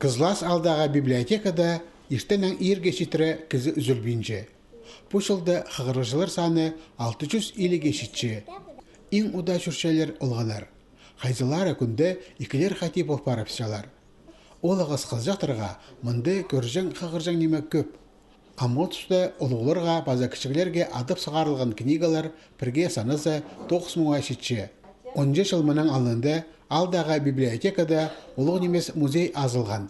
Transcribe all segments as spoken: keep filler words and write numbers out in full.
Кызлас аалдағы библиотекада иртеннең иирге читіре кізі ӱзӱлбинче. Пу чылда хығырығҷылар саны алты чӱс илиге читче. Иң удаа чӧрчелер олғаннар. Хайзылары кӱнде ікілер хати пол парыбысчалар. Ол ағас хызыҷахтарға мында кӧрҷең, хығырҷаң ниме кӧп. Амғы туста улуғларға паза кічіглерге адап сығарылған книгалар пірге саназа тоғыс муңа читче. Он чыл мының алнында аалдағы библиотекада улуғ нимес музей азылған.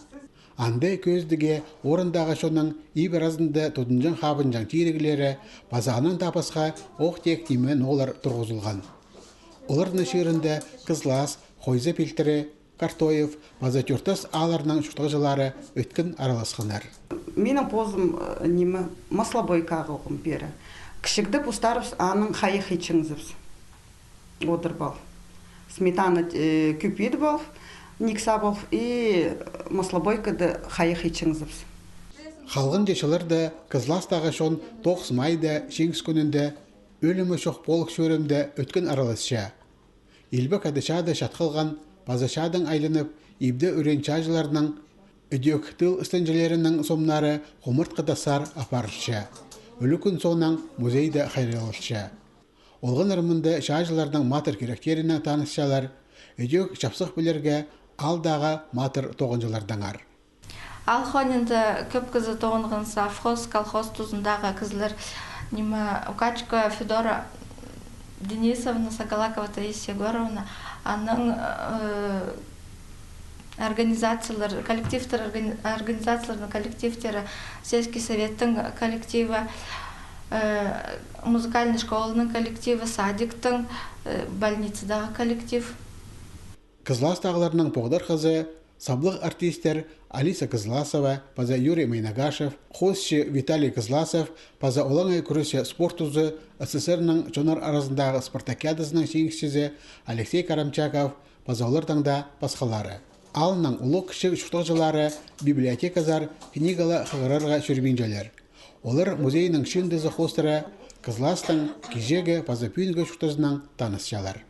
Анда кӧзідіге орындағы чонның иб аразында тудынҷаң-хабынҷаң тиріглері паза аннаң даа пасха ох-теек ниме-ноолар турғызылған. Оларның чирінде Кызлас, Хойза пилтірі, Картоев паза тӧртас аалларның чуртағҷылары ӧткін араласханнар. Минің позым, э, ниме, маслобойка ағылғам пеер. Кічігде постарыбыс аның хайах итчеңзібіс. Одыр пол. Сметана, э, кӧп идіп ал, никса пол, и маслобойкада хайах итчеңзібіс. Халғанҷы чылларда Кызластағы чон тоғыс майда, Чиңіс кӱнінде, ӧлімі чох полых чӧрімде ӧткін араласча. Илбек Ада чаада чатхалған паза чаадаң айланып, ибде ӱреен чааҷыларның, ідӧк тыл істенҷілерінің сомнары хумартхыда сар апарылча. Ӱлӱкӱн соонаң музейде хайраллалча. Олғаннар мында чааҷыларның матыр киректерінең танысчалар, ідӧк чапсых пілерге аалдағы матыр тоғынҷылардаңар. Аал хониинда кӧп кізі тоғынған: совхоз, колхоз тузындағы кізілер, ниме, Укачко Федора Денисовна, Сагалакова Таисия Егоровна, анаң, э, организациялар, коллективтер, органи-, организацияларның коллективтері, сельский советтің коллективі, э, музыкальный школаның коллективі, садиктің, э, больницадағы коллектив. Кызластағыларның поғдархазы саблығ артисттер Алиса Кызласова паза Юрий Майнагашев, хоосчы Виталий Кызласов паза олаңай кӱресче спорт узы СССР-ның чоннар аразындағы спартакиадазының чиңісчізі Алексей Карамчаков паза олардаң даа пасхалары. Аалның улуғ-кічіг чуртағҷылары библиотеказар книгала хығырарға чӧрбинчелер. Олар музейнің чыындызы хоостыра Кызластың кичеегі паза пӱӱнгі чуртазынаң танысчалар.